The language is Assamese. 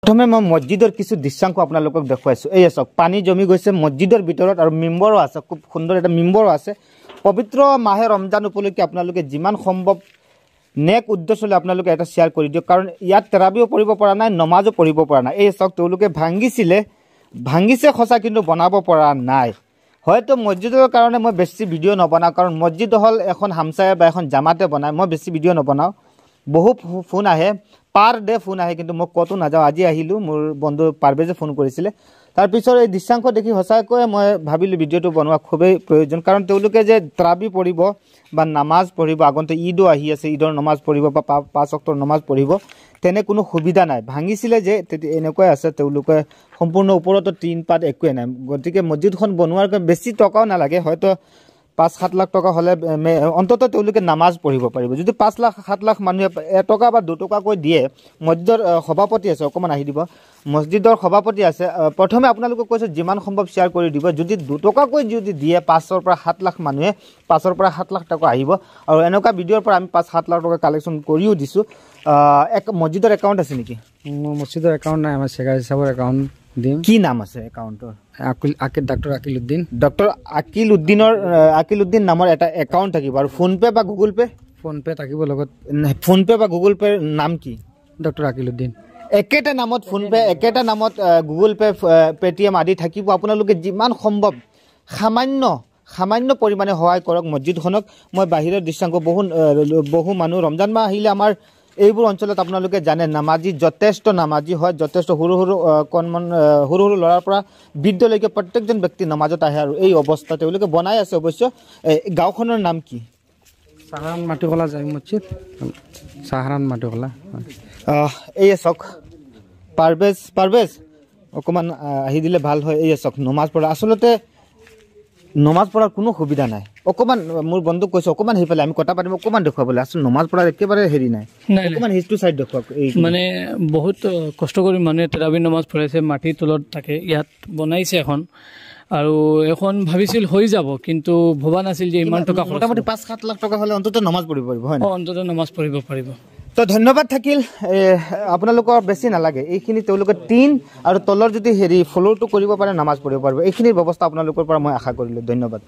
প্ৰথমে মই মছজিদৰ কিছু দৃশ্যাংশ আপোনালোকক দেখুৱাইছোঁ। এই চাওক, পানী জমি গৈছে মছজিদৰ ভিতৰত আৰু মিম্বৰো আছে, খুব সুন্দৰ এটা মিম্বৰো আছে। পবিত্ৰ মাহে ৰমজান উপলক্ষে আপোনালোকে যিমান সম্ভৱ নেক উদ্দেশ্যলৈ আপোনালোকে এটা শ্বেয়াৰ কৰি দিয়ক, কাৰণ ইয়াত তেৰাবিও পঢ়িব পৰা নাই, নমাজো পঢ়িব পৰা নাই। এই চাওক, তেওঁলোকে ভাঙিছে সঁচা, কিন্তু বনাব পৰা নাই। হয়তো মছজিদৰ কাৰণে মই বেছি ভিডিঅ' নবনাওঁ, কাৰণ মছজিদ হ'ল এখন হামচাই বা এখন জামাতে বনায়, মই বেছি ভিডিঅ' নবনাওঁ। বহু ফোন আহে, পাৰ ডে ফোন আহে, কিন্তু মই ক'তো নাযাওঁ। আজি আহিলোঁ, মোৰ বন্ধু পাৰভেজে ফোন কৰিছিলে। তাৰপিছত এই দৃশ্যাংশ দেখি সঁচাকৈয়ে মই ভাবিলোঁ ভিডিঅ'টো বনোৱা খুবেই প্ৰয়োজন, কাৰণ তেওঁলোকে যে ত্ৰাবি পঢ়িব বা নামাজ পঢ়িব, আগন্তুক ঈদো আহি আছে, ঈদৰ নামাজ পঢ়িব বা 5 অক্টৰ নামাজ পঢ়িব, তেনে কোনো সুবিধা নাই। ভাঙিছিলে যে তেতিয়া এনেকুৱাই আছে, তেওঁলোকে সম্পূৰ্ণ ওপৰতো টিন পাত একোৱেই নাই। গতিকে মছজিদখন বনোৱাৰ কাৰণে বেছি টকাও নালাগে, হয়তো 5-7 লাখ টকা হ'লে অন্ততঃ তেওঁলোকে নামাজ পঢ়িব পাৰিব। যদি 5 লাখ 7 লাখ মানুহে 1 টকা বা 2 টকাকৈ দিয়ে, মছজিদৰ সভাপতি আছে, অকণমান আহি দিব, মছজিদৰ সভাপতি আছে। প্ৰথমে আপোনালোকক কৈছোঁ যিমান সম্ভৱ শ্বেয়াৰ কৰি দিব। যদি 2 টকাকৈ যদি দিয়ে 5ৰ পৰা 7 লাখ মানুহে, 5ৰ পৰা 7 লাখ টকা আহিব। আৰু এনেকুৱা ভিডিঅ'ৰ পৰা আমি 5-7 লাখ টকা কালেকশ্যন কৰিও দিছোঁ। এক মছজিদৰ একাউণ্ট আছে নেকি? মোৰ মছজিদৰ একাউণ্ট নাই, আমাৰ চেগাৰী চাবৰ একাউণ্ট দিম। কি নাম আছে একাউণ্টৰ? ডক্টৰ আকিল উদ্দিন। ডক্টৰ আকিল উদ্দিনৰ, আকিল উদ্দিন নামৰ এটা একাউণ্ট থাকিব। আৰু ফোনপে বা গুগল পে? ফোনপে থাকিব লগত। ফোনপে বা গুগল পেৰ নাম কি? ডক্টৰ আকিল উদ্দিন। একেটা নামত ফোনপে, একেটা নামত গুগল পে, পেটিএম আদি থাকিব। আপোনালোকে যিমান সম্ভৱ সামান্য পৰিমাণে সহায় কৰক মছজিদখনক। মই বাহিৰৰ দৃশ্যাংশ বহু মানুহ ৰমজান মাহ আহিলে আমাৰ এইবোৰ অঞ্চলত আপোনালোকে জানে নামাজী, যথেষ্ট নামাজী হয়, যথেষ্ট সৰু সৰু কণমান, সৰু সৰু ল'ৰাৰ পৰা বৃদ্ধলৈকে প্ৰত্যেকজন ব্যক্তি নামাজত আহে। আৰু এই অৱস্থা তেওঁলোকে বনাই আছে। অৱশ্যে গাঁওখনৰ নাম কি? সাহাৰান মাটিকলা জামে মছজিদ। সাহাৰান মাটিকলা। এই চাওক, পাৰভেজ অকণমান আহি দিলে ভাল হয়। এই চাওক, নমাজ পঢ়া, আচলতে নমাজ পঢ়াৰ কোনো সুবিধা নাই। অকণমান মোৰ বন্ধুক কৈছোঁ অকণমান সেইফালে আমি কথা পাতিম, অকণমান দেখুৱাবলৈ। আচলতে নমাজ পঢ়াৰ একেবাৰে হেৰি নাই, অকণমান সেইটো চাইড দেখুৱাওক। এই মানে বহুত কষ্ট কৰি মানুহে তেৰাবি নমাজ পঢ়াইছে, মাটিৰ তলত থাকে, ইয়াত বনাইছে এখন। আৰু এখন ভাবিছিল হৈ যাব, কিন্তু ভবা নাছিল যে ইমান টকা খৰচ হ'ব। মোটামুটি 5-7 লাখ টকা হ'লে অন্ততঃ নমাজ পঢ়িব পাৰিব, হয় নাই? অন্ততঃ নমাজ পঢ়িব পাৰিব। তো ধন্যবাদ থাকিল। আপোনালোকৰ বেছি নালাগে, এইখিনি তেওঁলোকে টিন আৰু তলৰ যদি হেৰি ফ্ল'ৰটো কৰিব পাৰে নামাজ পঢ়িব পাৰিব। এইখিনিৰ ব্যৱস্থা আপোনালোকৰ পৰা মই আশা কৰিলোঁ। ধন্যবাদ।